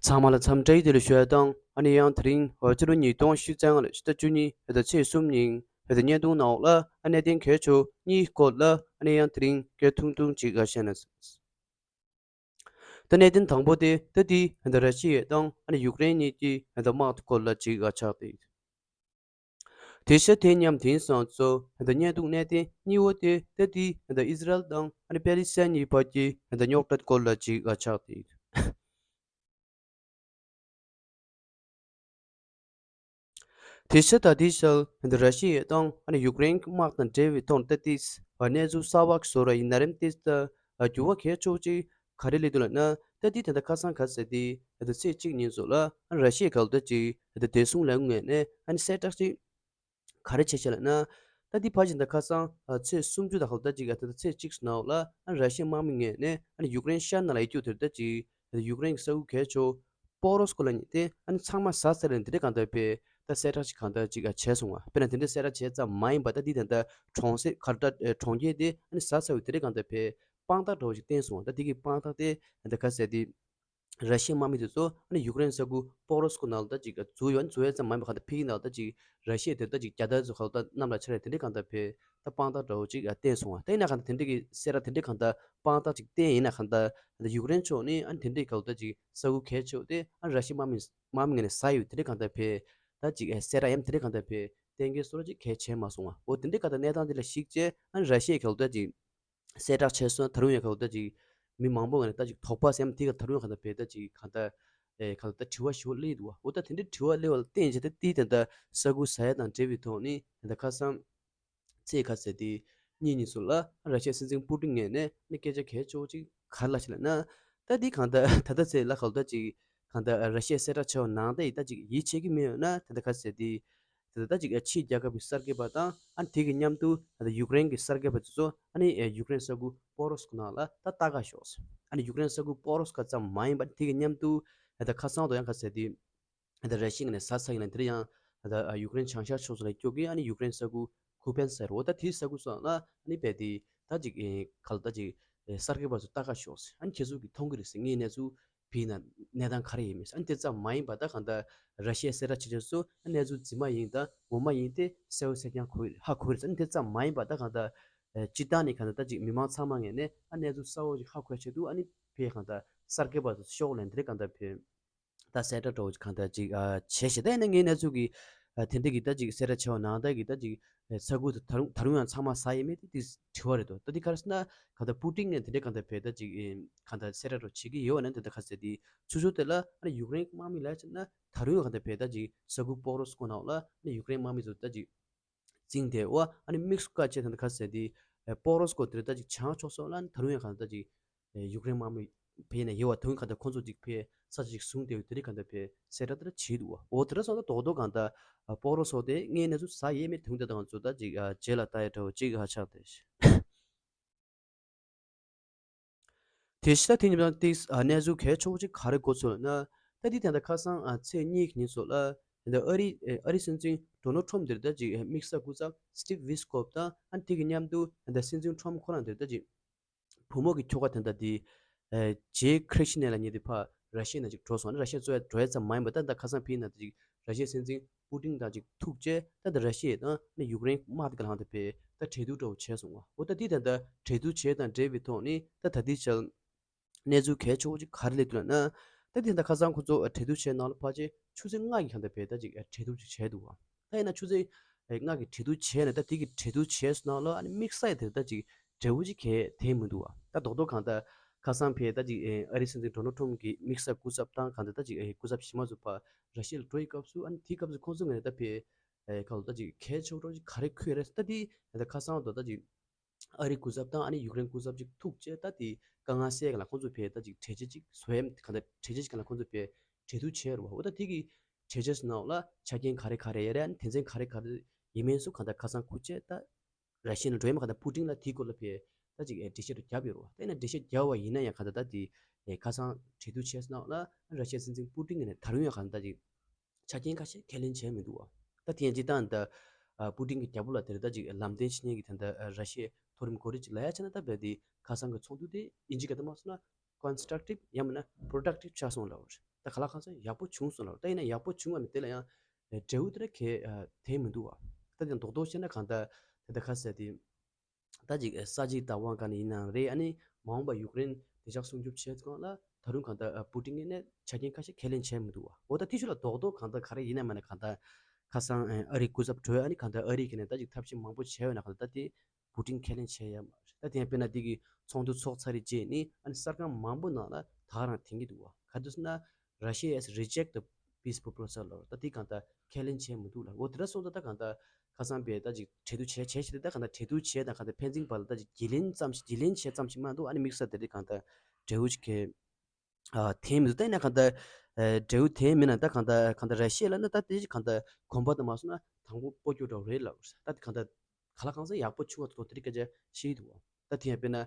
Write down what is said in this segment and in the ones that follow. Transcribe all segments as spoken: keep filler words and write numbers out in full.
ཚང་མ་ལ་འཚམས་འདྲི་བདེ་ལེགས་ཞུ་ཡ་དང་། ཨ་ནི་ཡང་དེ་རིང་ཕྱི་ལོ་ཉིས་སྟོང་ཉི་ཤུ་རྩ་ལྔ་ལོའི་ཕྱི་ཟླ་བཅུ་གཉིས་ཕྱི་ཟླ་ཚེས་གསུམ་ཉིན་ཕྱི་ཟླ་བརྙན་ཐུང་ནང་ལ་ཨ་གནད་དོན་གལ་ཆེ་གཉིས་སྐོར་ལ་ཨ་ནི་ཡང་དེ་རིང་སྐད་ཐུང་ཐུང་ཅིག་བཤད་ན། ད་གནད་དོན་དང་པོ་དེ་ད་དེ་ད་ར་ཤི་ཡ་དང་ཨ་ནི་ཡུཀ་རེན་གཉིས་ཀྱི་ད་དམག་སྐོར་ལ་ཅིག་ཆགས་ཏེ། དེ་ཤ་དེ་མཉམ་དེང་སང་ཚོ་ད་བརྙན་ཐུང་གནད་དོན་གཉིས་པོ་དེ་ད་དེ་ད་ཨི་ཟི་རལ་དང་ཨ་ནི་པེ་ལི་སི་ཐན་གཉིས་བར་གྱི་ད་རྙོག་དྲ་སྐོར་ལ་ཅིག་ཆགས་ཏེ། དེ་ཤ་ད་དེ་ཤལ་ད་ར་ཤི་ཡ་དང་ཨ་ནི་ཡུཀ་རེན་དམག་དང་འབྲེལ་བའི་ཐོག་ད་དེ་གནས་ཚུལ་གསར་བ་བཟོ་ར་ཡིན་ན་རེམ་དེ་ད་འགྱུར་བ་གལ་ཆེ་ཅིག་ག་རེ་སླེབས་འདུག་ལབ་ན། ད་དེ་ད་ད་ཁ་སང་ག་ཟེར་དེ་ད་ཚེས་གཅིག་ཉིན་ཚོ་ལ་ཨ་ནི་ར་ཤི་ཡ་གལ་ད་ཅིག་ད་བདེ་སྲུང་ལས་ངོས་ནས་ཨ་ནི་གསལ་བསྒྲགས་ཅིག་ག་རེ་བྱས་ཤག་ལབ་ན། ད་འདི་ཕར་ཕྱིན་ད་ཁ་སང་ཨ་ཚེས་སུམ་ཅུ་དང་ག་ལ་ད་ཅིག་ཨ་ད་ད་ཚེས་གཅིག་ནང་ལ་ཨ་ར་ཤི་ཡའི་དམག་མི་ངོས་ནས་ཨ་ནི་ཡུཀ་རེན་ཤར་ནང་ལ་ཡིག་རྒྱུགས་དེར་ད་ཅིག་ཨ་ཡུཀ་རེན་གྱི་ས་ཁུལ་གལ་ཆེ་པོ་རོ་སི་ཀོ་ལབ་མཁན་དེ་ཨ་ནི་ཚང་མ་ཟ་ཚར་ནས་དེ་འདྲ་གང་ལྟར་ཕེ་ད་གསལ་བསྒྲགས་ཅིག་གང་ལྟར་ཅིག་ཨ་བྱས་སོང་བ། དཔེར་ན་དེ་འདྲ་གསལ་བསྒྲགས་བྱས་ཙམ་མ་ཡིན་པ་ད་འདི་ད་ད་གྲོང་གསེབ་ག་རེ་ད་གྲོང་ཁྱེར་དེ་ཨ་ནི་ཟ་ཚར་བའི་དེ་འདྲ་གང་ལྟར་ཕེ་དཔང་རྟགས་འདྲ་བོ་ཞིག་བསྟན་སོང་བ། ད་དེ་གི་དཔང་རྟགས་དེ་ད་ག་ཟེར་དེ། ར་ཤི་ཡའི་དམག་མི་དེ་ཚོ་ཨ་ནི་ཡུཀ་རེན་ས་ཁུལ་པོ་རོ་སི་ཀོ་ནང་ལ་ད་ཅིག་འཛུལ་ཡོང་འཛུལ་ཡོང་ཙམ་མ་ཡིན་པ་གང་ལྟར་ཕེབས་ཀྱི་ནང་ལ་ད་ཅིག་ར་ཤི་ཡ་དེ་ད་ཅིག་རྒྱལ་དར་ཚོ་གང་ལྟར་གནམ་ལ་འཕྱར་ཡ་དེ་འདྲའི་གང་ལྟར་ཕེ་ད་དཔང་རྟགས་འདྲ་བོ་ཅིག་བསྟན་སོང་བ། ད་ཡིན་ན་གང་ལྟར་དེ་འདྲའི་གི་གསལ་བསྒྲགས་དེ་འདྲའི་གང་ལྟར་དཔང་རྟགས་ཅིག་བསྟན་ཡིན་ན་གང་ལྟར་ད་ཡུཀ་རེན་ཕྱོགས་ནས་ཨ་ནི་དེ་འདྲའི་གང་ལྟར་ཅིག་ས་ཁུལ་གལ་ཆེ་བོ་དེ་ཨ་ནི་ར་ཤི་ཡའི་དམག་མི་དམག་མི་ངོས་ནས་ཟ་ཡོད་དེ་འདྲའི་གང་ལྟར་ཕེ་ད་ཅིག་གསལ་བསྒྲགས་ཡང་དེ་འདྲའི་གང་ལྟར་ཕེ་གཏན་འཁེལ་བཟོ་འདྲ་ཅིག་གལ་ཆེ་མ་སོང་བ། འོ་དེ་འདྲའི་གང་ལྟར་གནས་སྟངས་དེ་ལ་གཞིགས་བྱས་ཨ་ནི་ར་ཤི་ཡའི་གང་ལྟར་ཅིག་གསལ་བསྒྲགས་བྱས་སོང་། ད་རུང་ཡང་གང་ལྟར་ཅིག་མི་མང་པོ་ངོས་ནས་ད་ཅིག་དོགས་པ་ཟེར་ཡ་དེ་ག་ད་རུང་ཡང་གང་ལྟར་བས་ད་ཅིག་གང་ལྟར་ཨེ་གང་ལྟར་དྲི་བ་ཞིག་སླེབས་འདུག་བ། འོ་ད་དེ་འདྲའི་དྲི་བ་སླེབས་པ་ལ་བརྟེན་བྱས་ད་དེ་ད་ལྟ་ས་ཁུལ་ཟ་ཡ་དང་འབྲེལ་བའི་ཐོག་ནས་ད་ལྟ་ཁ་སང་ཚེས་ག་ཟེར་དེ་གཉིས་ཉིན་སུ་ལ་ར་ཤི་ཡའི་སྲིད་འཛིན་པུ་ཏིན་ངོས་ནས་ནི་སྐད་ཆ་གལ་ཆེ་བོ་ཅིག་ག་རེ་ལབ་ཤག་ལབ་ན། ད་དེ་གང་ལྟར་ད་ལྟ་ཚེས་ལ་གང་ལྟར་ཅིག་གང་ལྟར་ར་ཤི་ཡའི་གསལ་བསྒྲགས་བྱས་པ་ནང་ལྟར་ཡིན་ད་ཅིག་ཡིད་ཆེས་ཀྱི་མེད་ཡོད་ན་ད་ལྟ་ག་ཟེར་དེ། དེ་ལྟ་ཅིག་ཕྱིའི་རྒྱལ་ཁབ་ཀྱི་གསར་འགོད་པ་དང་ཨ་ནི་དེ་གི་མཉམ་དུ་ད་ལྟ་ཡུཀ་རེན་གྱི་གསར་འགོད་པ་དེ་ཚོ་ཨ་ནི་ཡུཀ་རེན་ས་ཁུལ་པོ་རོ་སི་ཀོ་ནང་ལ་ད་ལྟ་ག་ཤོག་ཨ་ནི་ཡུཀ་རེན་ས་ཁུལ་པོ་རོ་སི་ཀོ་ཙམ་མ་ཡིན་པ་དེ་གི་མཉམ་དུ་ད་ལྟ་ཁ་སང་དུ་ཡང་ག་ཟེར་དེ་ད་ལྟ་ར་ཤི་ཡ་ནས་ཟ་ཚར་ཡིན་ན་དེ་ཡང་ད་ལྟ་ཡུཀ་རེན་བྱང་ཤར་ཕྱོགས་སུ་ལ་སྐྱོད་ཀྱི་ཨ་ནི་ཡུཀ་རེན་ས་ཁུལ་ཁུ་པན་ཟེར་བ་ད་དེའི་ས་ཁུལ་སོགས་ལ་ཨ་ནི་བས་དེ་ད་ཅིག་ག་ལ་ད་ཅིག་གསར་འགོད་པ་ཚོ་ལྟ་ག་ཤོག་ཨ་ནི་ཁྱེད་ཚོ་གི་མཐོང་གི་རེད་ཟེར་ངའི་གནས་ཚུལ། བི་ན་གནས་སྟངས་ག་རེ་ཡིན་མིན་ཨ་ནི་དེ་ཙམ་མ་ཡིན་པ་ད་གང་ལྟར་ར་ཤི་ཡའི་གསལ་བསྒྲགས་བྱེད་ཆེད་སུ་གནས་ཚུལ་རྫུན་མ་ཡིན་དང་ངོ་མ་ཡིན་དེ་གསལ་བོ་གསལ་རྐྱང་གོ་ཧ་གོ་གི་རེད། ཨ་ནི་དེ་ཙམ་མ་ཡིན་པ་ད་གང་ལྟར་སྤྱིར་བཏང་ནས་གང་ལྟར་ད་ཅིག་མི་མང་ཚང་མ་ངོས་ནས་ཨ་གནས་ཚུལ་གསལ་བོ་ཞིག་ཧ་གོ་ཆེད་དུ་ཨ་ནི་ཕེ་གང་ལྟར་གསར་འགོད་པ་ཚོ་ཤོག་ལེན་དེ་རེད་གང་ལྟར་ཕེ་ད་གསལ་བསྒྲགས་འདྲ་བོ་ཅིག་གང་ལྟར་ཅིག་བྱས་ཤག་ད་ཡིན་ན་ངའི་གནས་ཚུལ་གི་དེ་འདྲ་གི་ད་ཅིག་གསལ་བསྒྲགས་བྱས་པ་ནང་ལྟར་གི་ད་ཅིག་ས་ཁུལ་དུ་ད་རུང་ད་རུང་ཡང་ཚང་མ་ཟ་ཡས་མེད་དེ་དེ་དྲི་བ་རེད་དོ། ད་དེ་ག་རེ་ཟེར་ན་གང་ལྟར་པུ་ཏིན་ནས་དེ་འདྲ་གང་ལྟར་བས་ད་ཅིག་གང་ལྟར་གསལ་བསྒྲགས་འདྲ་བོ་བྱེད་ཀྱི་ཡོད་པ་ན་དེ་འདྲ་ག་ཟེར་དེ་ཆུ་ཚོད་དེ་ལ་ཨ་ནི་ཡུཀ་རེན་དམག་མི་ལ་བྱས་ན་ད་རུང་ཡང་གང་ལྟར་བས་ད་ཅིག་ས་ཁུལ་པོ་རོ་སི་ཀོ་ནང་ལ་ཨ་ནི་ཡུཀ་རེན་དམག་མི་ཚོ་ད་ཅིག་བཙིང་དེ་བ་ཨ་ནི་དམིགས་སུ་བཀར་བྱས་དེ་འདྲ་ག་ཟེར་དེ་པོ་རོ་སི་ཀོ་དེ་ད་ཅིག་བྱང་ཕྱོགས་སོགས་ལ་ཨ་ནི་ད་རུང་ཡང་གང་ལྟར་ཅིག་ཡུཀ་རེན་དམག་མི་བས་ན་ཡོད་པ་དོན་གང་ལྟར་ཁོང་ཚོ་ཅིག་ཕེ་ས་ཆ་ཅིག་བཟུང་སྟེ་དེ་རིང་གང་ལྟར་ཕེ་གསལ་བསྒྲགས་དེ་འདྲ་བྱས་འདུག་བ། འོ་དེ་འདྲ་སོང་ཙང་རྡོག་རྡོག་གང་ལྟར་པོ་རོ་སོགས་དེ་ངའི་གནས་ཚུལ་ཟ་ཡས་མེད་དུས་དེ་དང་ཚོ་ད་ཅིག་རྗེས་ལ་ལྟ་ཡས་འདྲ་བོ་ཅིག་ཧ་ཆགས་ཏེ། དེ་ཤི་ད་དེ་ཉིན་ཏིག་གནས་ཚུལ་གལ་ཆེ་བོ་ཅིག་ག་རེ་གོ་ཚོད་ན། ད་དེ་དེ་འདྲ་ཁ་སང་ཚེས་གཉིས་ཀྱི་ཉིན་སོགས་ལ་དེ་འདྲ་ཨ་རི་ཨ་རི་སྲིད་འཛིན་ཌོ་ནལ་ཁྲོམ་དེར་ད་ཅིག་དམིགས་བསལ་སྐུ་ཚབ་སི་ཊིབ་ཝི་སི་ཀོབ་དང་ཨ་དེ་གི་མཉམ་དུ་དེ་འདྲ་སྲིད་འཛིན་ཁྲོམ་ཁོ་རང་དེར་ད་ཅིག་བུ་མོ་གི་ཁྱོ་ག་དེ་འདྲ་དེ་ཨེ་ཇེ་ཁྲི་ཤི་ནེ་ལབ་མཁན་དེ་ཕར་ར་ཤི་ཡ་ནང་ཅིག་འགྲོ་སོང་། ཨ་ནི་ར་ཤི་ཡ་འགྲོ་ཡ་འགྲོ་ཡ་ཙམ་མ་ཡིན་པ་ད་ད་ཁ་སང་ཕེབས་ན་ད་ཅིག་ར་ཤི་ཡའི་སྲིད་འཛིན་པུ་ཏིན་དང་ཅིག་ཐུག་བྱས་ད་ད་ར་ཤི་ཡ་དང་ཨ་ནི་ཡུཀ་རེན་དམག་དེ་ག་ལ་ཧང་དེ་ཕེ་ད་གྲོས་བསྡུར་འདྲ་བོ་བྱས་སོང་བ། འོ་ད་དེ་ད་ད་གྲོས་བསྡུར་བྱས་དང་འབྲེལ་བའི་ཐོག་ནས་ད་ད་དེ་ཆ་གནས་ཚུལ་གལ་ཆེ་བོ་ཅིག་ག་རེ་སླེབས་འདུག་ལབ་ན། ད་དེ་ད་ཁ་སང་ཁོ་ཚོ་གྲོས་བསྡུར་བྱས་ནང་ལ་ཕལ་ཆེར་ཆུ་ཚོད་ལྔ་གི་ཧང་དེ་ཕེ་ད་ཅིག་གྲོས་བསྡུར་ཅིག་བྱས་འདུག་བ། ད་ཡིན་ན་ཆུ་ཚོད་ལྔ་གི་གྲོས་བསྡུར་བྱས་ནས་ད་དེ་གི་གྲོས་བསྡུར་བྱས་སོང་ནང་ལ་ཨ་ནི་དམིགས་བསལ་དེ་ད་ཅིག་འབྲས་བུ་ཅིག་གང་ཐོན་མི་འདུག་བ། ད་རྡོག་རྡོག་གང་ལྟར་ཁ་སང་ཕེ་ད་ཅིག་ཨ་རིའི་སྲིད་འཛིན་ཌོ་ནལ་ཁྲོམ་གྱི་དམིགས་བསལ་སྐུ་ཚབ་དང་གང་ལྟར་ད་ཅིག་སྐུ་ཚབ་གཞན་མ་ཚོ་ཕར་ར་ཤི་ཡ་ལ་འགྲོ་ཡི་སྐབས་སུ་ཨ་ནི་དེའི་སྐབས་སུ་ཁོང་ཚོ་ངོས་ནས་ད་ཕེ་གང་ལ་ད་ཅིག་གལ་ཆེ་བོ་ཅིག་ག་རེ་འཁོད་རེད། ད་དེ་ད་ཁ་སང་དུ་ད་ཅིག་ཨ་རིའི་སྐུ་ཚབ་དང་ཨ་ནི་ཡུཀ་རེན་སྐུ་ཚབ་ཅིག་ཐུག་བྱས་ད་དེ་དཀའ་ངལ་སེལ་ག་ལ་ཁོང་ཚོ་ཕེ་ད་ཅིག་གྲོས་ཆོད་ཅིག་བཟོ་ཡ་གང་ལྟར་གྲོས་ཆོད་ཅིག་ག་ལ་ཁོང་ཚོ་ཕེ་གྲོས་བསྡུར་བྱས་རེད་བ། འོ་ད་དེ་གི་གྲོས་ཆོད་ནང་ལ་ཆ་རྐྱེན་ག་རེ་ག་རེ་ཡོད་རེད། ཨ་ནི་དོན་ཚན་ག་རེ་ག་རེ་ཡིན་མིན་སོགས་གང་ལྟར་ཁ་སང་སྐུ་མཁྱེན་ད་ར་ཤི་ཡ་ནས་འགྲོ་ཡ་མ་གང་ལྟར་པུ་ཏིན་ལ་དེའི་སྐོར་ལ་ཕེ་ད་ཅིག་འགྲེལ་བཤད་རུ་བརྒྱབ་ཡོད་རེད་བ། ད་ཡིན་ན་འགྲེལ་བཤད་བརྒྱབ་པ་ཡིན་ན་ཡང་གང་ལྟར་ད་དེ་ཁ་སང་གྲོས་བསྡུར་བྱས་ནང་ལ་ར་ཤི་ཡའི་སྲིད་འཛིན་པུ་ཏིན་ནས་ད་རུང་ཡང་གང་ལྟར་ཅིག་ཆ་རྐྱེན་ཁ་ཤས་ཁས་ལེན་བྱས་མི་འདུག་བ། ད་དེ་ཡང་སྤྱིར་བཏང་ད་ཨ་པུ་ཏིན་གྱི་རྒྱལ་པོ་ལ་དེར་ད་ཅིག་ལམ་སྟོན་བྱེད་མཁན་གྱི་ད་ལྟ་ཨ་ར་ཤི་ཡའི་མཐོ་རིམ་འགོ་ཁྲིད་ཅིག་ལབ་ཡ་བྱས་ན་ད་བས་དེ་ཁ་སང་གི་ཚོགས་འདུ་དེ་ཨིན་ཇི་སྐད་དུ་མ་སོང་ན་ཀོན་སི་ཊྲག་ཊིབ་ཡང་མིན་ན་པོ་རོ་ཌག་ཊིབ་ཆགས་སོང་ལབ་པ་རེད། ད་ག་ལ་གང་ཟེར་ཡག་པོ་བྱུང་སོང་ལབ། ད་ཡིན་ན་ཡག་པོ་བྱུང་བ་ནི་དེ་ལ་ཡང་འབྲས་བུ་དེ་ལ་གལ་དེ་མི་འདུག་བ། ད་དེ་རྡོག་རྡོག་བཤད་ན་གང་ལྟར་དེ་ད་ག་ཟེར་དེ། ད་ཅིག་ས་གཞི་བདག་དབང་ག་ནས་ཡིན་ནའང་རེད། ཨ་ནི་མ་འོངས་པ་ཡུཀ་རེན་བདེ་འཇགས་སྲུང་སྐྱོབ་བྱེད་སྒང་ལ་ད་རུང་གང་ལྟར་པུ་ཏིན་གྱི་ནས་ཆ་རྐྱེན་ཁ་ཤས་ཁས་ལེན་བྱས་མི་འདུག་བ། འོ་ད་དེ་ཤུ་ལ་རྡོག་རྡོག་གང་ལྟར་ག་རེ་ཡིན་ན་མིན་ན་གང་ལྟར་ཁ་སང་ཨ་རི་སྐུ་ཚབ་གྲོས། ཨ་ནི་གང་ལྟར་ཨ་རི་གི་ནས་ད་ཅིག་ཐབས་ཤེས་མང་པོ་བྱས་ཡོད་ན་གང་ལྟར་ད་དེ་པུ་ཏིན་ཁས་ལེན་བྱས་ཡ་མ་རེད། ད་དེ་ཡང་དཔེར་ན་དེ་གི་ཚོགས་འདུ་ཚོགས་ཚར་རེ་རྗེས་ནི་ཨ་ནི་གསར་ཁང་མང་པོ་ནང་ལ་ད་ག་རང་འཐེན་གྱི་འདུག་བ། ག་དུས་ན་Russia has reject the peace proposal ལབ། ད་དེ་གང་ལྟར་ཁས་ལེན་བྱས་མི་འདུག་ལབ། འོ་དེ་འདྲ་སོང་ཙང་ད་གང་ལྟར་ཁ་སང་པས་ད་ཅིག་གྲོས་བསྡུར་བྱས་བྱས་བྱས་ཏེ་ད་གང་ལྟར་གྲོས་བསྡུར་བྱས་དང་གང་ལྟར་ཕན་ཚུན་བར་ལ་ད་ཅིག་བརྗེ་ལེན་ཙམ་ཞིག་བརྗེ་ལེན་བྱས་ཙམ་ཞིག་མ་གཏོགས་ཨ་ནི་དམིགས་བསལ་དེ་རིགས་གང་ལྟར་འབྲས་བུ་ཞིག་གི་ཨ་འཐེན་མི་འདུག། ད་ཡིན་ན་གང་ལྟར་ཨ་འབྲས་བུ་འཐེན་མིན་ན་ད་གང་ལྟར་གང་ལྟར་ར་ཤི་ཡ་ལ་ན་ད་དེ་གང་ལྟར་གོམ་པ་དུ་མ་སོང་ན་དང་པོ་སྤོ་སྐྱོ་འདྲ་བོ་རེད་ལབ། ད་གང་ལྟར་ག་ལ་གང་ཟག་ཡག་པོ་བྱུང་བ་ཐོག་དེ་རིགས་སྐད་ཆ་བཤད་འདུག། ད་དེ་ཡང་དཔེར་ན་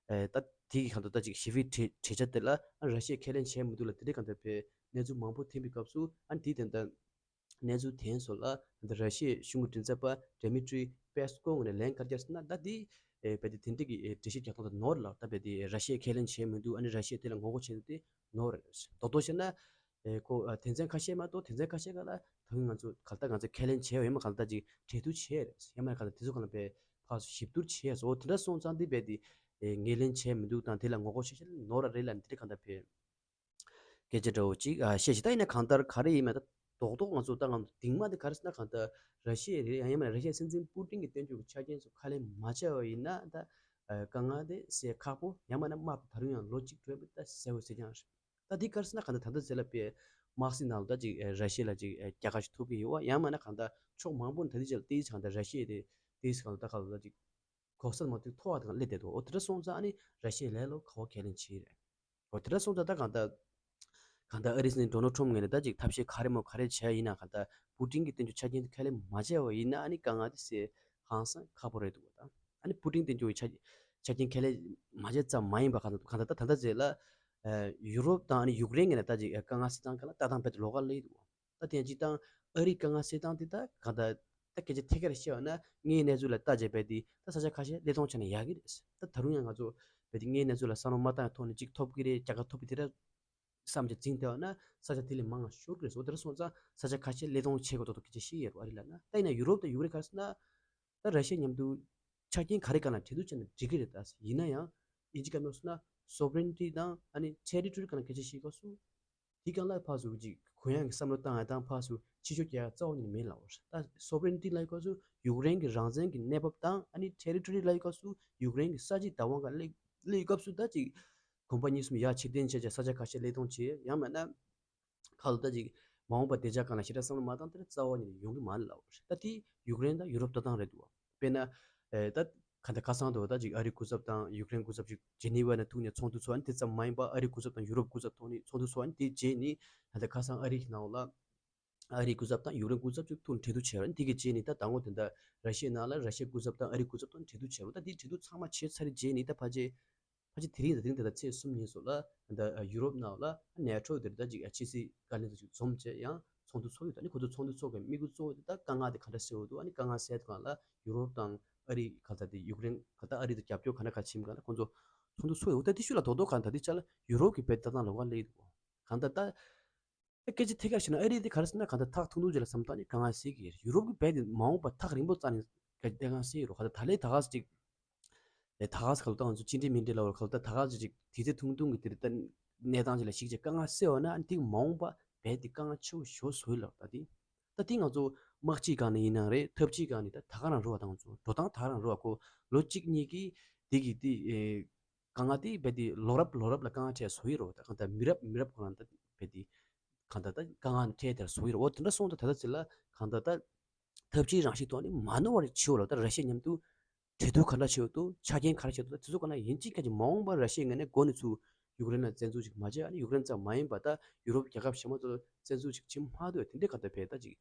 ཨེ་ད་དེ་གི་གང་ལྟར་ད་ཅིག་ཞི་བའི་གྲོས་གྲོས་ཆོད་དེ་ལ་ཨ་ར་ཤི་ཡས་ཁས་ལེན་བྱས་མི་འདུག་ལ། དེ་རིང་གང་ལྟར་བས་གནས་ཚུལ་མང་པོ་ཐོན་པའི་སྐབས་སུ་ཨ་དེ་དེ་འདྲ་གནས་ཚུལ་ཐོན་སོང་ལ། ད་ར་ཤི་ཡའི་གཞུང་གི་མགྲིན་ཚབ་པ་Dmitry Peskov ངོས་ནས་ལན་ག་རེ་བརྒྱབ་ཟེར་ན། ད་དེ་ཨེ་བས་དེ་དེ་འདྲ་གི་ཨེ་འགྲེལ་བཤད་རྒྱག་སྟངས་དེ་ནོར་ལ། ད་བས་དེ་ར་ཤི་ཡས་ཁས་ལེན་བྱས་མི་འདུག། ཨ་ནི་ར་ཤི་ཡས་དེ་ལ་ངོ་རྒོལ་བྱས་འདུག། དེ་ནོར་རེད། རྡོག་རྡོག་བཤད་ན། ཨེ་ཁོ་ཨ་དོན་ཚན་ཁ་ཤས་མ་གཏོགས་དོན་ཚན་ཁ་ཤས་སྒང་ལ་ད་ང་ཚོ་ག་ལ་ད་ང་ཚོ་ཁས་ལེན་བྱས་ཡོད་མ་ག་ལ་ད་ཅིག་གྲོས་བསྡུར་བྱས་རེད། ཡང་མ་ག་ལ་དེ་ཚོ་ག་ལ་བས་ཕར་ཚུར་ཞིབ་བསྡུར་བྱས་སོ། དེ་འདྲ་སོང་ཙང་དེ་བས་དེ་ཨེ་ངོས་ལེན་བྱས་མི་འདུག་དང་དེ་ལ་ངོ་རྒོལ་བྱས་བྱས་ནོར་ར་རེད་ལ་དེ་ག་ལ་བས་སྐད་ཆ་འདྲ་བོ་ཅིག་ཨ་བཤད་ཤིག། ད་ཡིན་ན་གང་ལྟར་ག་རེ་ཡིན་མིན་ད་རྡོག་རྡོག་ང་ཚོ་ད་ང་ཚོ་གཏིང་མ་དེ་ག་རེ་ཟེར་ན་གང་ལྟར་ར་ཤི་ཡ་རེད། ཡང་ཡང་མིན་ན་ར་ཤི་ཡའི་སྲིད་འཛིན་པུ་ཏིན་གྱི་སྟོན་ཐོག་གི་ཆ་རྐྱེན་ཚོ་ཁས་ལེན་མ་བྱས་པ་ཡིན་ན་ད་ཨ་དཀའ་ངལ་དེ་སེལ་ཁག་པོ། ཡང་མིན་ན་དམག་དེ་ད་རུང་ཡང་ལོ་གཅིག་འགྲོ་ཡ་ད་གསལ་བོ་གསལ་རྐྱང་རེད། ད་འདི་ག་རེ་ཟེར་ན་གང་ལྟར་ད་ལྟ་ཟེར་ལབ་པའི་དམག་སྲིད་ནང་ལ་ད་ཅིག་ཨེ་ར་ཤི་ཡ་ལ་ཅིག་ཨེ་རྒྱལ་ཁ་ཞིག་ཐོབ་ཀྱི་ཡོད་པ། ཡང་མིན་ན་གང་ལྟར་ཕྱོགས་མང་པོ་ནས་ད་ལྟའི་ཆར་གང་ལྟར་ར་ཤི་ཡ་དེ་དེའི་གང་ལྟར་ད་གང་ལྟར་ཅིག་གོ་ས་མ་ཐུག་མཐོ་བ་དང་སླེབས་བསྡད་འདུག། འོ་དེ་འདྲ་སོང་ཙང་ཨ་ནི་ར་ཤི་ཡ་ལས་ལོ་ག་བ་ཁས་ལེན་བྱས་རེད། འོ་དེ་འདྲ་སོང་ཙང་ད་གང་ལྟར་གང་ལྟར་ཨ་རིའི་སྲིད་འཛིན་ཌོ་ནལ་ཊམ་ངོས་ནས་ད་ཅིག་ཐབས་ཤེས་ག་རེ་མོ་ག་རེ་བྱས་ཡིན་ན་གང་ལྟར་པུ་ཏིན་གྱི་སྟོན་ཐོག་ཆ་རྐྱེན་དེ་ཁས་ལེན་མ་བྱས་པ་ཡིན་ན་ཨ་ནི་དཀའ་ངལ་དེ་སེལ་ཧང་སང་ཁག་པོ་རེད་འདུག་ག། ད་ཨ་ནི་པུ་ཏིན་སྟོན་ཐོག་གི་ཆ་ཆ་རྐྱེན་ཁས་ལེན་མ་བྱས་ཙམ་མ་ཡིན་པ་གང་ལྟར་གང་ལྟར་ད་ད་ལྟ་ཟེར་ལ་ཨ་ཡུ་རོབ་དང་ཨ་ནི་ཡུཀ་རེན་གྱི་ནས་ད་ཅིག་དཀའ་ངལ་སེལ་སྟངས་ག་ལ་ལྟ་སྟངས་རྦད་དེ་ལོགས་ཀ་སླེབས་འདུག། ད་དེ་ཡང་སྤྱིར་བཏང་ཨ་རིའི་དཀའ་ངལ་སེལ་སྟངས་དེ་ད་གང་ལྟར་ད་སྐད་ཆ་ཐད་ཀར་བཤད་པ་ན་དངོས་གནས་ཚུལ་ལ་ལྟ་བྱས་པས་དེ་ད་ས་ཆ་ཁ་ཤས་བློས་གཏོང་བྱས་ན་ཡག་གི་རེད། ད་ད་རུང་ཡང་ང་ཚོ་བས་དེ་དངོས་གནས་ཚུལ་ལ་བསམ་བློ་མ་བཏང་བའི་ཐོག་ནས་ཅིག་ཐོབ་ཀྱི་རེད། རྒྱལ་ཁ་ཐོབ་ཀྱི་དེ་འདྲ་བསམ་བྱས་འཛིན་བསྡད་པ་ན་ས་ཆ་དེ་ལས་མང་བ་ཤོར་གི་རེད་ཟེར། འོ་དེ་འདྲ་སོང་ཙང་ས་ཆ་ཁ་ཤས་བློས་གཏོང་བྱེད་དགོས་ཐོག་ཐོག་སྐད་ཆ་བཤད་ཡོད་རེད་ཨ་རི་ལ་ན། ད་ཡིན་ན་ཡུ་རོབ་དང་ཡུཀ་རེན་ག་རེ་ཟེར་ན། ད་ར་ཤི་ཡ་མཉམ་དུ་ཆ་རྐྱེན་ག་རེ་གང་ལ་གྲོས་བསྡུར་བྱས་ན་འགྲིག་གི་རེད། ད་ཡིན་ན་ཡང་དབྱིན་ཇི་སྐད་ནང་སོང་ན་སོ་ཝེ་རེན་ཊི་དང་ཨ་ནི་ཊེ་རི་ཊོ་རི་གང་ལ་སྐད་ཆ་བཤད་སྐབས་སུ་དེ་གང་ལ་ཕར་ཚུར་ཅིག་གུ་ཡངས་ཀྱི་བསམ་བློ་བཏང་ཡ་དང་ཕར་ཚུར་ཕྱི་བཤོལ་རྒྱག་ཡ་རྩ་བ་ཉིད་ནས་མེད་ལབ་པ་རེད། ད་སོ་ཝེ་རེན་ཊི་ལབ་སྐབས་སུ་ཡུཀ་རེན་གྱི་རང་བཙན་གྱི་གནས་བབ་དང་ཨ་ནི་ཊེ་རི་ཊོ་རི་ལབ་སྐབས་སུ་ཡུཀ་རེན་གྱི་ས་ཆའི་བདག་དབང་གང་ལ་སླེབས་སྐབས་སུ་ད་ཅིག་གོམ་པ་གཉིས་གསུམ་ཡར་ཕྱིར་འཐེན་བྱས་བྱས་ས་ཆ་ཁ་ཤས་བློས་གཏོང་བྱས། ཡང་མིན་ན་ཁ་ལོ་ད་ཅིག་མ་འོངས་པ་བདེ་འཇགས་སྒང་ལ་ཞེ་དྲག་བསམ་བློ་མ་བཏང་དེ་རྩ་བ་ཉིད་ནས་ཡོང་གི་མ་རེད་ལབ་པ་རེད། ད་དེ་ཡུཀ་རེན་དང་ཡུ་རོབ་ལྟ་སྟངས་རེད་འདུག་བ། དཔེར་ན་ཨེ་ད་ག་འདྲ་ཁ་སང་དུ་ད་ཅིག་ཨ་རིའི་སྐུ་ཚབ་དང་ཡུཀ་རེན་སྐུ་ཚབ་ཅིག་ཇི་ནི་ཝ་ནས་ཐུག་ནས་ཚོགས་འདུ་ཚོགས། ཨ་ནི་དེ་ཙམ་མ་ཡིན་པར་ཨ་རིའི་སྐུ་ཚབ་དང་ཡུ་རོབ་སྐུ་ཚབ་ཐོག་ནས་ཚོགས་འདུ་ཚོགས། ཨ་ནི་དེ་རྗེས་ནས་ད་ལྟ་ཁ་སང་ཨ་རི་གི་ནང་ལ་ཨ་རིའི་སྐུ་ཚབ་དང་ཡུཀ་རེན་སྐུ་ཚབ་ཅིག་ཐུག་གྲོས་བསྡུར་བྱས་པ། ཨ་ནི་དེ་གི་རྗེས་ནས་ད་ད་ངོ་དེ་འདྲ་ར་ཤི་ཡའི་ནང་ལ་ར་ཤི་ཡའི་སྐུ་ཚབ་དང་ཨ་རིའི་སྐུ་ཚབ་ཐོག་ནས་གྲོས་བསྡུར་བྱས་པ། ད་དེ་གྲོས་བསྡུར་ཚང་མ་བྱས་ཚར་རྗེས་ནས་ད་ཕལ་ཆེར་ཕལ་ཆེར་དེ་རིང་དང་དེ་རིང་དེ་ད་ཚེས་གསུམ་ཉིན་སོགས་ལ་ད་ཡུ་རོབ་ནང་ལ་ནེ་ཊོ་དེར་ད་ཅིག་ཕྱི་སྲིད་བཀའ་བློན་ཚོ་ཅིག་འཛོམས་བྱས་ཡང་ཚོགས་འདུ་ཚོགས་ཡོད། ད་ནི་ཁོ་ཚོ་ཚོགས་འདུ་ཚོགས་པའི་དམིགས་ཡུལ་གཙོ་བོ་དེ་ད་དཀའ་ངལ་དེ་ག་འདྲ་སེལ་འོ་འདུག། ཨ་ནི་དཀའ་ངལ་སེལ་སྒང་ལ་ཡུ་རོབ་དང་ཨ་རི་ག་ད་དེ་ཡུཀ་རེན་ག་ད་ཨ་རི་དང་རྒྱབ་སྐྱོར་ག་འདྲ་ག་བྱེད་སྒང་ལ་ཁོ་ཚོ་ཚོགས་འདུ་ཚོགས་ཡོད། ད་དེ་ཤུལ་ལ་རྡོག་རྡོག་ག་ད་དེ་ཆ་ལ་ཡུ་རོབ་ཀྱི་བེད་ལྟ་སྟངས་ལ་བ་ལེ་འདུག། གང་ལྟར་ད་སྐད་ཆ་ཐད་ཀར་བཤད་ན་ཨ་རི་དེ་ག་རེ་ཟེར་ན་གང་ལྟར་ཐག་ཐུང་ཐུང་ཅིག་ལ་བསམ་བཏང་ནས་དཀའ་ངལ་སེལ་གྱི་ཡོད། ཡུ་རོབ་ཀྱི་བེད་དེ་མ་འོངས་པ་ཐག་རིང་པོ་རྩ་ནས་དཀའ་ངལ་སེལ་ཡོད་རོ། ག་ད་ད་ལས་ད་ག་ཟེ་ཅིག་ཨེ་ད་ག་ཟེ་ག་ལ་ད་ང་ཚོ་ཅི་འདྲའི་མི་འདྲའི་ལ་བར་ག་ལ་ད་ད་ག་ཟེ་ཅིག་དུས་ཚོད་ཐུང་ཐུང་གི་དེ་རེད། ད་གནས་སྟངས་ཅིག་ལ་གཞིགས་བྱས་དཀའ་ངལ་སེལ་བ་ན་ཨ་དེ་མ་འོངས་པ་བེད་དེ་དཀའ་ངལ་ཆེ་བོ་ཞེ་པོ་བཟོ་ཡི་ལ། ད་དེ་ད་དེ་ང་ཚོ་དམག་སྤྱིའི་སྒང་ནས་ཡིན་ནའང་རེད། འཐབ་ཇུས་སྒང་ནས་ད་ད་ག་རང་རུ་བ་ད་ང་ཚོ་འགྲོ་སྟངས་ད་ག་རང་རུ་བ་ཁོ་ལོ་གཅིག་གཉིས་ཀྱི་དེ་གི་དེ་ཨེ། དཀའ་ངལ་དེ་རྦད་དེ་ལོ་རབས་ལོ་རབས་ལ་དཀའ་ངལ་འཕྲད་བཟོ་ཡི་རོ། ད་གང་ལྟར་མི་རབས་མི་རབས་ཁོ་རང་ད་རྦད་དེ་གང་ལྟར་ད་དཀའ་ངལ་འཕྲད་དེར་བཟོ་ཡི་རོ། འོ་དེ་འདྲ་སོང་ད་ད་ལྟ་ཚེ་ལ་གང་ལྟར་ད་འཐབ་ཇུས་རང་བཞིན་ཐོག་ནས་མ་ནོར་བ་རེ་བྱེད་འོ་ལ། ད་ར་ཤི་ཡ་མཉམ་དུ་གྲོས་བསྡུར་ག་འདྲ་བྱེད་འོ་དུ་ཆ་རྐྱེན་ག་རེ་བྱེད་འོ་ད་དེ་ཚོ་ག་ན་ཡིན་གཅིག་ཁ་ཅིག་མ་འོངས་པར་ར་ཤི་ཡ་ངོས་ནས་འགོ་ནས་ཚུར་ཡུཀ་རེན་ལ་བཙན་འཛུལ་ཅིག་མ་བྱས། ཨ་ནི་ཡུཀ་རེན་ཙམ་མ་ཡིན་པ་ད་ཡུ་རོབ་རྒྱལ་ཁབ་གཞན་མ་ཚོ་ལ་བཙན་འཛུལ་ཅིག་བྱེད་མ་ཐུབ་པའི་དེ་འདྲའི་ག་ད་བས་ད་ཅིག་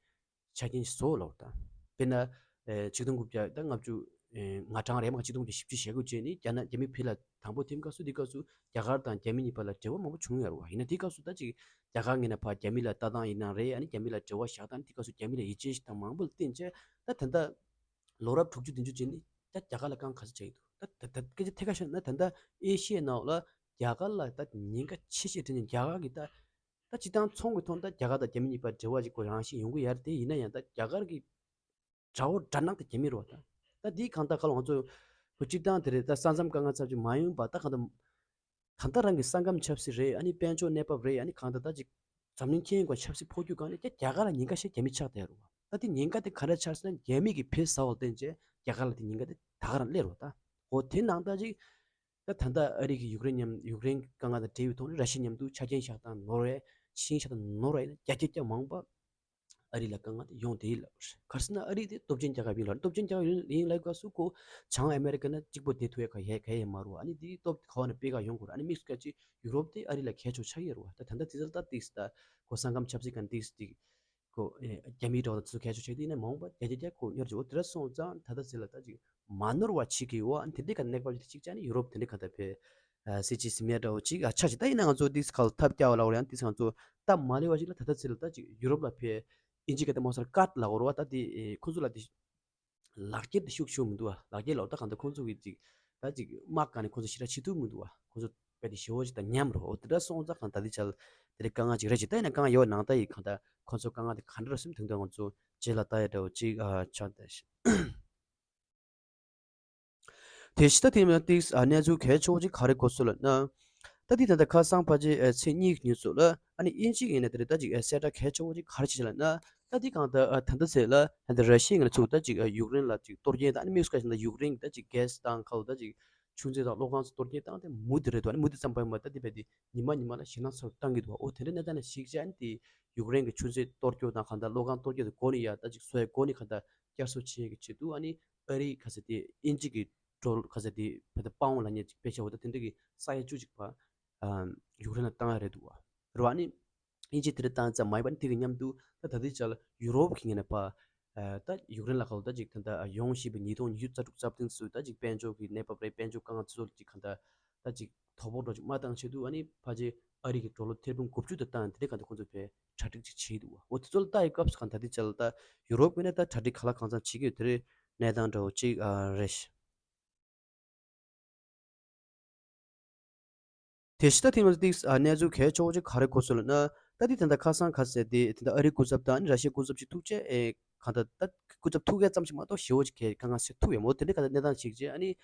ཆ་རྐྱེན་ཞིག་བཟོ་ལབ་དང་། དཔེར་ན། ཨེ་ཆིག་སྟོང་དགུ་བརྒྱ་དང་ལྔ་བཅུ་ཨེ་ང་གྲངས་རེད་མ་ག་ཆིག་སྟོང་དགུ་བརྒྱ་བཞི་བཅུ་ཞེ་དགུ་རྗེས་ནས་རྒྱ་ནག་རྒྱ་མི་བོད་ལ་དང་པོ་ཐིམ་སྐབས་སུ་དེ་སྐབས་སུ་རྒྱ་གར་དང་རྒྱ་མི་གཉིས་བར་ལ་འབྲེལ་བ་མང་པོ་བྱུང་ཡོད་རེད་བ། ཡིན་ན་དེ་སྐབས་སུ་ད་ཅིག་རྒྱ་གར་ངོས་ནས་ཕར་རྒྱ་མི་ལ་ལྟ་སྟངས་ཡིན་ན་རེད། ཨ་ནི་རྒྱ་མི་ལ་འབྲེལ་བ་བཞག་སྟངས་དེ་སྐབས་སུ་རྒྱ་མི་ལ་ཡིད་ཆེས་ཤིག་དང་མང་པོ་ལ་བརྟེན་བྱས་ད་ད་ལྟ་ལོ་རབས་དྲུག་ཅུ་བདུན་ཅུ་རྗེས་ནས་ད་རྒྱ་གར་ལ་དཀའ་ངལ་ག་ཚོད་ཆགས་ཡོད་འདུག། ད་ད་ད་སྐད་ཆ་ཐད་ཀར་བཤད་ན་ད་ལྟ་ཨེ་ཤི་ཡའི་ནང་ལ་རྒྱ་གར་ལ་ད་ཉེན་ཁ་ཆེ་ཤོས་དེ་ནི་རྒྱ་གར་གྱི་ད། ད་སྤྱིར་བཏང་ཚོང་གི་ཐོག་ནས་ད་རྒྱ་གར་དང་རྒྱ་མི་གཉིས་བར་འབྲེལ་བ་ཅིག་ཁོ་རང་བཞིན་ཡོང་གི་ཡོད་རེད་དེ། ཡིན་ན་ཡང་ད་རྒྱ་གར་གྱི་དགྲ་བོ་དགྲ་ནག་དེ་རྒྱ་མི་རེད་བ། ད་ད་འདིའི་གང་ལྟར་ཁ་ལ་ང་ཚོ་ཁོ་སྤྱིར་བཏང་དེ་རེད། ད་ས་མཚམས་དཀའ་ངལ་ཚབས་ཆེ་མ་ཡོང་བ་ད་གང་ལྟར། གང་ལྟར་རང་གི་ས་ཁམས་ཆབ་སྲིད་རེད། ཨ་ནི་དཔལ་འབྱོར་གནས་བབ་རེད། ཨ་ནི་གང་ལྟར་ད་ཅིག་འཛམ་གླིང་ཁྱེད་ཀྱི་ཆབ་སྲིད་འཕོ་འགྱུར་སྒང་ནས་ཀྱང་རྒྱ་གར་ལ་ཉེན་ཁ་ཞེ་དྲག་རྒྱ་མི་ཆགས་བསྡད་རེད་བ། ད་དེ་ཉེན་ཁ་དེ་ག་འདྲ་ཆགས་སོང་ན། རྒྱ་མི་གིས་བོད་ཟ་བ་ལ་བརྟེན་བྱས་རྒྱ་གར་ལ་དེ་ཉེན་ཁ་དེ་ད་ག་རང་སླེབས་རེད་བ། ད་འོ་དེ་ནང་ལྟར་ཅིག་ད་ད་ལྟ་ཨ་རི་གིས་ཡུཀ་རེན་མཉམ་ཡུཀ་རེན་དཀའ་ངལ་དང་འབྲེལ་བའི་ཐོག་ནས་ར་ཤི་ཡ་མཉམ་དུ་ཆ་རྐྱེན་བཞག་སྟངས། ནོར་ཝེ་ཤིང་བཞག་སྟངས། ནོར་ཝེ་ཡིན་ན་རྒྱ་སྐྱེད་རྒྱ་མང་པ། ཨ་རི་ལ་དཀའ་ངལ་དེ་ཡོང་བསྡད་ཡོད་ལབ་པ་རེད། ག་རེ་ཟེར་ན་ཨ་རི་དེ་སྟོབས་ཆེན་རྒྱལ་ཁབ་ཡིན་ལབ། སྟོབས་ཆེན་རྒྱལ་ཁབ་ཡིན་ཡིན་ལབ་སྐབས་སུ་ཁོ་བྱང་ཨ་མེ་རི་ཀ་ན་གཅིག་པོ་བསྡད་ཐུབ་ཡ་ག་ཡ་ག་ཡ་མ་རེད་བ། ཨ་ནི་དེའི་སྟོབས་ག་བ་ནས་སྤེལ་ག་ཡོང་དགོས་རེད། ཨ་ནི་དམིགས་སུ་བཀར་ཅིག་ཡུ་རོབ་དེ་ཨ་རི་ལ་གལ་ཆེ་ཆགས་ཀྱི་ཡོད་རེད་བ། ད་ད་ལྟ་དེ་ཚོ་ལ་ད་ཏིག་ཙམ་ད་ཁོ་ས་ཁམས་ཆབ་སྲིད་སྒང་ཏིག་ཙམ་ཅིག་ཁོ་ཨེ་རྒྱ་མིའི་འགྲོ་ད་དེ་ཚོ་གལ་ཆེ་ཆགས་དེ་ཡིན་ན། མ་འོངས་པ་རྒྱ་སྐྱེད་རྒྱ་མང་པོ་ཡོང་རྒྱུ་རེད་བ། དེ་འདྲ་སོང་ཙང་ད་ལྟ་ཚེ་ལ་ད་ཅིག་མ་ནོར་བ་བྱེད་ཀྱི་ཡོད་བ། ཨ་ནི་དེ་འདྲའི་ག་གནས་བབ་ཅིག་ཅིག་ཅིག་ཨ་ནི་ཡུ་རོབ་དེ་འདྲའི་ག་ད་བས། ཨ་སྲིད་ཇུས་ཟིན་ཡ་འདྲ་བོ་ཅིག་ཨ་ཆགས་ཤིག་ད་ཡིན་ན་ང་ཚོ་ཏིག་ཙམ་ཁ་ལ་ཐབས་བསྐྱལ་བ་ལ་འོ་ཡང་ཏིག་ཙམ་ང་ཚོ་སྟབས་མ་ལེགས་པ་ཞིག་ལ་ད་ལྟ་ཚེ་ལ་ད་ཅིག་ཡུ་རོབ་ལ་བས་ཨིན་ཇི་སྐད་དེ་མོ་སར་ཀཊ་ལབ་དགོས་རེད་བ། ད་དེ་ཨེ་ཁོ་ཚོ་ལ་དེ་ལག་འཁྱེར་དེ་ཤུགས་ཤུགས་མི་འདུག་བ། ལག་འཁྱེར་ལབ་ད་གང་ལྟར་ཁོ་ཚོ་གི་ཅིག་ད་ཅིག་དམག་སྒང་ནས་ཁོ་ཚོ་ཞེ་དྲག་བྱེད་ཐུབ་མི་འདུག་བ། ཁོ་ཚོ་དཔེ་དེ་ཞེ་པོ་ཅིག་དང་མཉམ་རོ། འོ་དེ་འདྲ་སོང་ཙང་གང་ད་དེ་ཆ་ལ་དེ་རིགས་དཀའ་ངལ་ཅིག་རེད་ཅིག་ད་ཡིན་ན་དཀའ་ངལ་ཡོད་ནང་ད་ཡིན་གང་ད་ཁོ་ཚོ་དཀའ་ངལ་དེ་ག་འདྲ་སེམས་དུང་དུང་ང་ཚོ་རྗེས་ལ་ལྟ་ཡ་འདྲ་བོ་ཅིག་ཨ་ཆགས་བསྡད་ཤག་དེ་ཕྱི་ད་དེ་མིན་ཏིག་ཨ་གནས་ཚུལ་གལ་ཆེ་བོ་ཅིག་ག་རེ་གོ་སོང་ལབ་ན། ད་དེ་ད་ལྟ་ཁ་སང་ཕལ་ཆེར་ཨ་ཚེས་གཉིས་ཀྱི་ཉིན་ཚོ་ལ་ཨ་ནི་དབྱིན་ཇི་ཡིན་ན་དེ་རེད། ད་ཅིག་ཨ་གསལ་བསྒྲགས་གལ་ཆེ་བོ་ཅིག་ག་རེ་བྱས་ལབ་ན། ད་དེ་གང་ད་ཨ་ད་ལྟ་ཚེ་ལ་ད་ལྟ་ར་ཤི་ཡ་ངོས་ནས་ཚུར་ད་ཅིག་ཨ་ཡུཀ་རེན་ལ་ཅིག་གཏོར་སྐྱོན་དང་། ཨ་ནི་དམིགས་སུ་བཀར་ན་ད་ཡུཀ་རེན་གྱི་ད་ཅིག་གྷེ་སི་དང་ཁ་ལོ་ད་ཅིག་ཆུ་མཛོད་དང་གློག་ཁང་ཚོ་གཏོར་སྐྱོན་བཏང་སྟེ་མུ་མཐུད་རེད་འདུག་ཨ་ནི་མུ་མཐུད་ཙམ་པ་ཡིན་པ་ད་དེ་བས་དེ་ཉི་མ་ཉི་མ་ལ་ཞེད་སྣང་ཚ་བོ་བཏང་གི་འདུག་ཨོ་དེ་འདྲ་གནས་སྟངས་ནས་གཞིགས་བྱས་ཨ་ནི་དེ་ཡུཀ་རེན་གྱི་ཆུ་མཛོད་གཏོར་སྐྱོན་དང་གང་ད་གློག་ཁང་གཏོར་སྐྱོན་དེ་འགོ་ནས་ཡ་ད་ཅིག་བཟོ་ཡ་འགོ་ནས་གང་ད་བསྐྱར་གསོ་བྱེད་ཡས་ཀྱི་ཆེད་དུ། ཨ་ནི་ཨ་རིའི་ག་ཟེར་དེ་དབྱིན་ཇི་གི་ཌོ་ལར་ག་ཟེར་དེ་བོད་དུ་པའུན་ལབ་མཁན་ཅིག་དཔེ་ཆ་འོ་ད་དེ་འདྲ་གི་ས་ཡ་བཅུ་གཅིག་པ་ཨ་ཡུཀ་རེན་ལ་བཏང་ཡ་རེད་འདུག་བ། རེད་བ། ཨ་ནི་དབྱིན་ཇི་དེ་འདྲ་བཏང་ཙམ་མ་ཡིན་པ་ནི་དེ་གི་མཉམ་དུ་ད་ད་ལྟའི་ཆ་ལ་ཡུ་རོབ་ཀྱི་ངོས་ནས་ཕར་ཨ་ད་ཡུཀ་རེན་ལ་ཁ་ལོ་ད་ཅིག་ད་ལྟ་ཡོང་བཞིན་པའི་ཉིས་སྟོང་ཉི་ཤུ་རྩ་དྲུག་རྩ་བདུན་ཚོའི་ད་ཅིག་དཔལ་འབྱོར་གྱི་གནས་བབ་རེད། དཔལ་འབྱོར་དཀའ་ངལ་ཚོ་ཅིག་གང་ད་ད་ཅིག་དོ་ཕོག་འགྲོ་ཅིག་མ་བཏང་ཆེད་དུ། ཨ་ནི་ཕལ་ཆེར་ཨ་རི་གི་ཌོ་ལར་ཐེར་འབུམ་དགུ་བཅུ་དེ་བཏང་ཡ་དེ་འདྲ་གང་ད་ཁོང་ཚོས་ཕར་གྲ་སྒྲིག་ཅིག་བྱས་འདུག་བ། འོ་དེ་ཚོ་ལ་ལྟ་ཡི་སྐབས་སུ་གང་ད་ལྟའི་ཆ་ལ་ད་ཡུ་རོབ་ཀྱི་ངོས་ནས་ད་གྲ་སྒྲིག་ག་ལ་གང་འཚམ་བྱེད་ཀྱི་ཡོད་དེ་རེད། གནས་སྟངས་འདྲ་བོ་ཅིག་ཨ་རེད། དེ་ཕྱི་ད་ཐེངས་མ་ཏིག་ཨ་གནས་ཚུལ་གལ་ཆེ་བོ་ཅིག་ག་རེ་གོ་སོང་ལབ་ན། ད་དེ་ད་ལྟ་ཁ་སང་ག་ཟེར་དེ་ད་ལྟ་ཨ་རིའི་སྐུ་ཚབ་དང་ཨ་ནི་ར་ཤི་ཡའི་སྐུ་ཚབ་ཅིག་ཐུག་བྱས། ཨེ་གང་ད་ད་སྐུ་ཚབ་ཐུག་ཡས་ཙམ་ཞིག་མ་གཏོགས་ཞེ་བོ་ཅིག་གལ་དཀའ་ངལ་སེལ་ཐུབ་ཡོད་མ་རེད། དེ་འདྲ་ག་ད་གནས་སྟངས་ཤིག་བྱས། ཨ་ནི་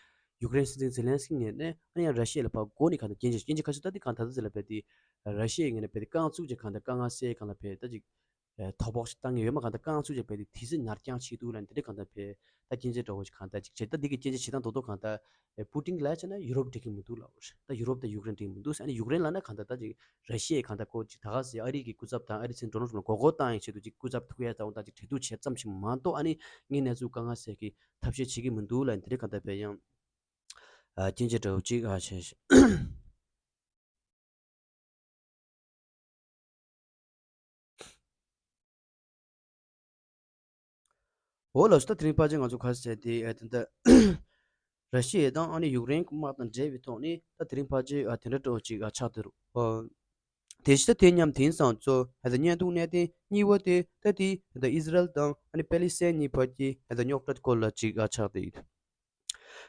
ཡུཀ་རེན་སྲིད་འཛིན་ཛེ་ལན་སི་ཀི་ངོས་ནས་ཨ་ནི་ཡང་ར་ཤི་ཡ་ལ་ཕར་འགོ་ནས་གང་ད་སྐྱོན་བརྗོད། སྐྱོན་བརྗོད་ག་ཚོད་ད་དེ་གང་ད་ད་ཚོད་ལ་བས་དེ་ར་ཤི་ཡའི་ངོས་ནས་བས་དེ་རྐང་བཙུགས་བྱས་གང་ད་དཀའ་ངལ་སེལ་གང་ལ་བས་ད་ཅིག་ཨེ་དོ་ཕོག་ཅིག་བཏང་གི་ཡོད་མ། གང་ལྟར་རྐང་བཙུགས་བྱས་བས་དེ་དུས་ཚོད་ཉར་རྐྱང་བྱེད་འདུག་ལབ་ནས་དེ་འདྲ་གང་ལྟར་བས་ད་སྐྱོན་བརྗོད་འདྲ་བོ་ཞིག་གང་ལྟར་ཅིག་བྱས། ད་འདི་གི་སྐྱོན་བརྗོད་བྱེད་སྟངས་རྡོག་རྡོག་གང་ལྟར་ཨེ་པུ་ཏིན་ལ་བྱས་ན་ཡུ་རོབ་འགྲིག་གི་མི་འདུག་ལབ། ད་ཡུ་རོབ་དང་ཡུཀ་རེན་འགྲིག་གི་མི་འདུག་ཟེར། ཨ་ནི་ཡུཀ་རེན་ལབ་ན་གང་ལྟར་ད་ཅིག་ར་ཤི་ཡས་གང་ལྟར་ཁོ་ཅིག་ད་ག་ཟེར་ཨ་རི་གི་སྐུ་ཚབ་དང་ཨ་རིའི་སྲིད་འཛིན་ཌོ་ནལ་ཊམ་ལ་མགོ་སྐོར་བཏང་ཡས་ཆེད་དུ་ཅིག་སྐུ་ཚབ་ཐུག་ཡས་ཙམ་དང་ཅིག་གྲོས་བསྡུར་བྱས་ཙམ་ཞིག་མ་གཏོགས་ཨ་ནི་དངོས་གནས་ཚུལ་དཀའ་ངལ་སེལ་གི་ཐབས་ཤེས་བྱེད་ཀྱི་མི་འདུག་ལབ་ནས་དེ་འདྲ་གང་ལྟར་བས་ཡང་ཨ་སྐྱོན་བརྗོད་འདྲ་བོ་ཅིག་ཨ་བྱས། འོ་ལགས་སོ། ད་དེ་རིང་ཕལ་ཆེར་ང་ཚོ་ག་ཟེར་དེ་ཨ་དེ་འདྲ་ར་ཤི་ཡ་དང་ཨ་ནི་ཡུཀ་རེན་གྱི་དམག་དང་འབྲེལ་བའི་ཐོག་ནས་ད་དེ་རིང་ཕལ་ཆེར་ཨ་དེ་འདྲ་འདྲ་བོ་ཅིག་ཨ་ཆགས་བསྡད་རེད། ཨ་དེ་ཕྱི་ད་དེ་མཉམ་དེང་སང་ཚོ་ཨ་ད་བརྙན་ཐུང་གནད་དོན་གཉིས་པ་དེ་ད་དེ་ད་ཨི་ཟི་རལ་དང་ཨ་ནི་པེ་ལི་སི་ཐན་གཉིས་བར་གྱི་ཨ་ད་རྙོག་དྲ་སྐོར་ལ་ཅིག་ཨ་ཆགས་བསྡད་ཡོད།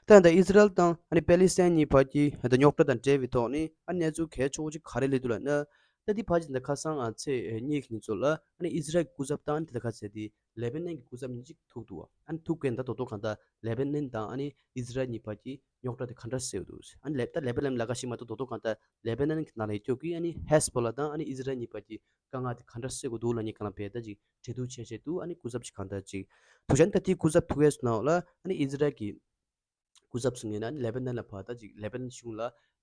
ད་ད་ཨི་ཟི་རལ་དང་ཨ་ནི་པེ་ལི་སི་ཐན་གཉིས་བར་གྱི་ཨ་ད་རྙོག་དྲ་དང་འབྲེལ་བའི་ཐོག་ནས་ཨ་གནས་ཚུལ་གལ་ཆེ་བོ་ཅིག་ག་རེ་སླེབས་འདུག་ལབ་ན། ད་འདི་ཕལ་ཆེར་འདི་ཁ་སང་ང་ཚེས་གཉིས་ཀྱི་ཉིན་ཚོ་ལ་ཨ་ནི་ཨི་ཟི་རལ་གྱི་སྐུ་ཚབ་དང་དེ་ད་ག་ཟེར་དེ་ལེ་བྷ་ནན་གྱི་སྐུ་ཚབ་གཉིས་ཅིག་ཐུག་འདུག་ཨ་ནི་ཐུག་གོ་ད་རྡོག་རྡོག་གང་ལྟར་ལེ་བྷ་ནན་དང་ཨ་ནི་ཨི་ཟི་རལ་གཉིས་བར་གྱི་རྙོག་དྲ་དེ་ག་འདྲ་སེལ་འདུག་ཨ་ནི་ལེ་ད་ལེ་བྷ་ནན་ལ་ག་ཞིག་མ་གཏོགས་རྡོག་རྡོག་གང་ལྟར་ལེ་བྷ་ནན་གྱི་ནང་ལ་ཡོད་ཀྱོག་གི་ཨ་ནི་ཧེ་ཟི་བྷོ་ལ་དང་ཨ་ནི་ཨི་ཟི་རལ་གཉིས་བར་གྱི་དཀའ་ངལ་དེ་ག་འདྲ་སེལ་དགོས་འདུག་ལབ་མཁན་སྒང་ལ་བས་ད་ཅིག་གྲོས་བསྡུར་བྱས་བྱས་འདུག་ཨ་ནི་སྐུ་ཚབ་ཅིག་གང་ལྟར་ཅིག་ཐུག་བྱས། ཨ་ནི་ད་དེའི་སྐུ་ཚབ་ཐུག་ཡས་སུ་ནང་ལ་ཨ་ནི་ཨི་ཟི་རལ་གྱི་སྐུ་ཚབ་ཟེར་མཁན་ཨ་ནི་ལེ་བྷ་ནན་ལ་ཕར་ད་ཅིག་ལེ་བྷ་ནན་གཞུང་ལ་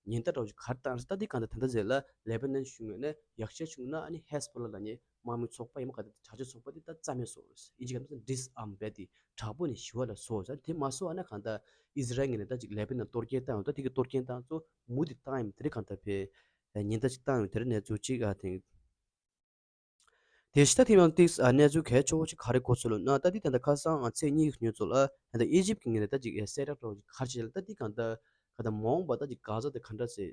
ཉེན་བརྡ་འདྲ་བོ་ཅིག་ག་རེ་བཏང་རེད། ད་འདི་གང་ལྟར་ད་ལྟ་ཟེར་ལ་ལེ་བྷ་ནན་གཞུང་ངོས་ནས་ཡག་ཤོས་བྱུང་ན་ཨ་ནི་ཧེ་ཟི་བྷོ་ལ་ལབ་མཁན་དམག་མི་ཚོགས་པ་ཡིན་པ་ག་ད་དྲག་སྤྱོད་ཚོགས་པ་དེ་ད་རྩ་མེད་བཟོ་རེད། ཨིན་ཇི་སྐད་ནང་ཌིས་ཨརམ་བྱས་ཏེ་དྲག་པོ་ནས་ཞི་བ་ལ་བཟོ་ཟེར། དེ་མ་བཟོ་བ་ན་གང་ལྟར་ཨི་ཟི་རལ་ངོས་ནས་ད་ཅིག་ལེ་བྷ་ནན་གཏོར་སྐྱོན་བཏང་ཡོད། ད་དེ་གི་གཏོར་སྐྱོན་བཏང་ཚོ་མུ་མཐུད་བཏང་ཡིན། དེ་རིང་གང་ལྟར་བས་ཉེན་བརྡ་ཅིག་བཏང་ཡོད། དེ་རིང་གནས་ཚུལ་ཅིག་ཨ་དེང་དེ་ཕྱི་ད་ཐེངས་མ་ཏིག་ཨ་གནས་ཚུལ་གལ་ཆེ་བོ་ཅིག་ག་རེ་གོ་སོང་ལབ་ན། ད་འདི་ད་ལྟ་ཁ་སང་ཨ་ཚེས་གཉིས་ཀྱི་ཉིན་ཚོ་ལ་ད་ལྟ་ཨི་ཇིབ་ཀྱི་ངོས་ནས་ད་ཅིག་ཨེ་གསལ་བསྒྲགས་འདྲ་བོ་ཅིག་ག་རེ་བྱས་ལབ་ན། ད་འདི་གང་ལྟར་གང་ལྟར་མ་འོངས་པ་ད་ཅིག་གྷ་ཟ་དེ་ག་འདྲ་སེ་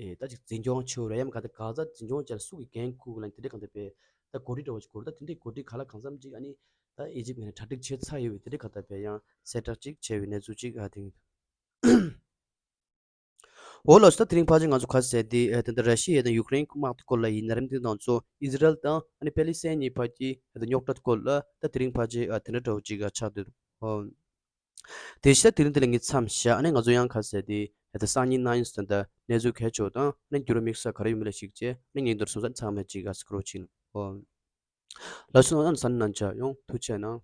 ཨེ་ད་ཅིག་འཛིན་སྐྱོང་བྱེད་དགོས་རེད་ཡང་གང་ལྟར་གྷ་ཟ་འཛིན་སྐྱོང་བྱས་ལ་སུ་གིས་འགན་འཁུར་དགོས་ལབ་ན་དེ་འདྲའི་གང་ལྟར་བས་ད་གོ་སྒྲིག་འདྲ་བོ་ཅིག་དགོས་རེད། ད་དེ་འདྲའི་གོ་སྒྲིག་ག་ལ་གང་འཚམ་ཅིག་ཨ་ནི་ད་ཨི་ཇིབ་ངོས་ནས་གྲ་སྒྲིག་བྱས་ཚར་ཡོད་པས་དེ་འདྲའི་གང་ལྟར་བས་ཡང་གསལ་བསྒྲགས་ཅིག་བྱས་པའི་གནས་ཚུལ་ཅིག་ཨ་དེང་། འོ་ལགས་སོ། ད་དེ་རིང་ཕལ་ཆེར་ང་ཚོ་ག་རེ་ཟེར་དེ་ཨ་ད་ལྟ་ར་ཤི་ཡ་དང་ཡུཀ་རེན་དམག་དེ་སྐོར་ལ་ཡིན་ན་རེད། དེ་དང་ཚོ་ཨི་ཟི་རལ་དང་ཨ་ནི་པེ་ལི་སི་ཐན་གཉིས་བར་གྱི་ཨ་ད་རྙོག་དྲ་སྐོར་ལ་ད་དེ་རིང་ཕལ་ཆེར་ཨ་དེ་འདྲ་འདྲ་བོ་ཅིག་ག་ཆགས་འདུག་ཨོ། དེ་བཞིན་དེ་རིང་འདི་ལ་ངས་མཚམས་བཞག་ཨ་ནི་ང་ཚོ་ཡང་ག་རེ་ཟེར་དེ་ཨ་ད་སང་ཉིན་གནངས་ཉིན་ཟེར་ད་གནས་ཚུལ་གལ་ཆེ་བ་དང་ཨ་ནི་འགྱུར་བ་དམིགས་བསལ་ག་རེ་ཡོད་མེད་ལ་གཞིགས་བྱས་ཨ་ནི་ཉིན་ལྟར་སོང་ཙང་ཚང་མས་ཅིག་ག་སྐུ་རོགས་བྱེད་ཨོ། ལགས་སོ། ཨ་ནི་གཟབ་ནན་བྱས་ཡོང་། ཐུགས་རྗེ་གནང་།